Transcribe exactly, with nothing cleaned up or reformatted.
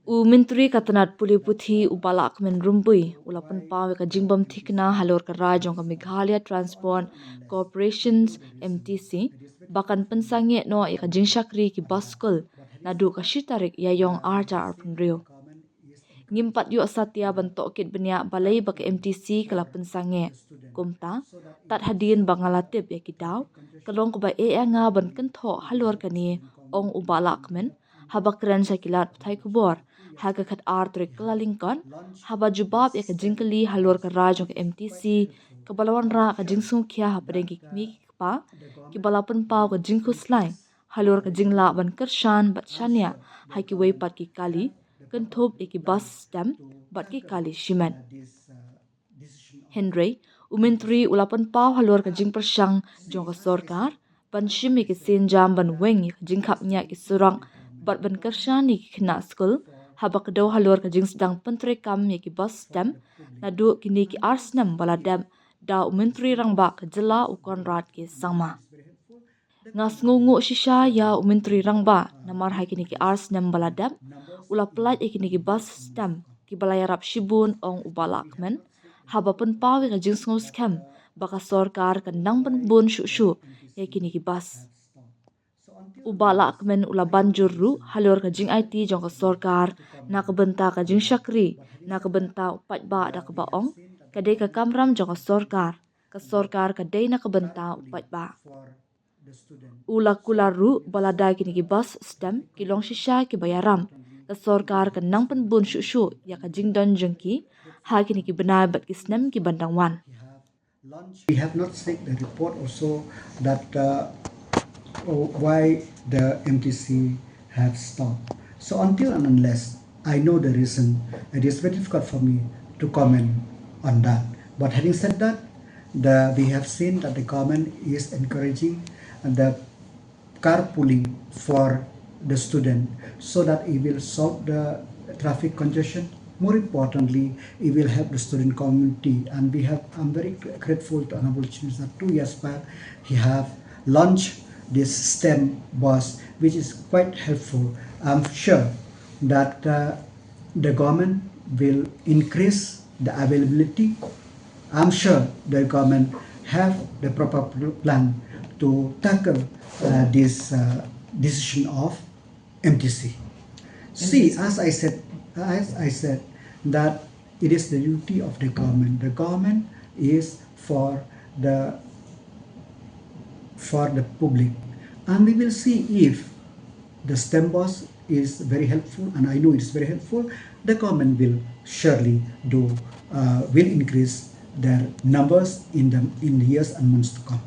U Myntri ka tnad pule puthi u Bah Lahkmen Rymbui u la pynpaw ïa ka jingbym thikna halor ka rai jong ka Meghalaya Transport Corporations, M T C, ba kan pynsangeh noh ïa ka jingshakri ki bus skul naduh ka shi tarik Ïaïong ar hajar arphew hynriew. Ngim pat ïoh satia ban tohkit bniah balei ba ka M T C ka la pynsangeh. Kumta, tad hadien ba nga la tip ïa ki daw, ka long kaba eh ïa nga ban kynthoh halor kane, ong u Bah Lahkmen, haba kren sha ki lad pathai khubor ha ka khatar tarik Kyllalyngkot, haba jubab ïa ka jingkylli halor ka rai jong ka M T C kaba la wanrah ka jingsngewkhia hapdeng ki kmie ki kpa kiba la pynpaw ka jingkhuslai halor ka jinglah ban kyrshan bad shaniah ha kiwei pat ki kali, kynthup ïa ki bus STEM bad ki kali shimet. Hynrei, u Myntri u la pynpaw halor ka jingpyrshang jong ka sorkar ban shim ïa ki sienjam ban weng ïa ka jingkhapngiah ki surok bad ban kyrshan ïa ki khynnah skul, haba kdew halor ka jingsdang pyntreikam ïa ki bus STEM naduh kine ki ar snem ba la dep da u Myntri Rangbah ka jylla u Conrad K Sangma. Nga sngewnguh shisha ïa u Myntri Rangbah namar ha kine ki ar snem ba la dep u la pyllait ïa kine ki bus STEM kiba la ïarap shibun, ong u Bah Lahkmen, haba pynpaw ïa ka jingsngewskhem ba ka sorkar kan nang pynbun shuh shuh ïa kine ki bus. U Bah Lahkmen u la ban jur ruh halor ka jingaiti jong ka sorkar na ka bynta ka jingshakri na ka bynta u paidbah da kaba ong ka dei ka kamram jong ka sorkar, ka sorkar ka dei na ka bynta u paidbah. U la kular ruh ba lada kine ki bus STEM ki long shisha kiba ïaram, ka sorkar kan nang pynbun shuh shuh ïa ka jingdon jong ki ha kine ki bnai bad ki snem ki ban dang wan. We have not seek the report also that uh, why the M T C have stopped. So until and unless I know the reason, it is very difficult for me to comment on that. But having said that, the, we have seen that the government is encouraging the carpooling for the student so that it will solve the traffic congestion. More importantly, it will help the student community. And we have, I'm very grateful to Honorable Chief Minister. Two years back, he have launched this STEM bus, which is quite helpful. I'm sure that uh, the government will increase the availability. I'm sure the government have the proper plan to tackle uh, this uh, decision of M T C. See, as I said, as I said, that it is the duty of the government. The government is for the for the public, and we will see if the STEM bus is very helpful, and I know it is very helpful. The government will surely do uh, will increase their numbers in the in the years and months to come.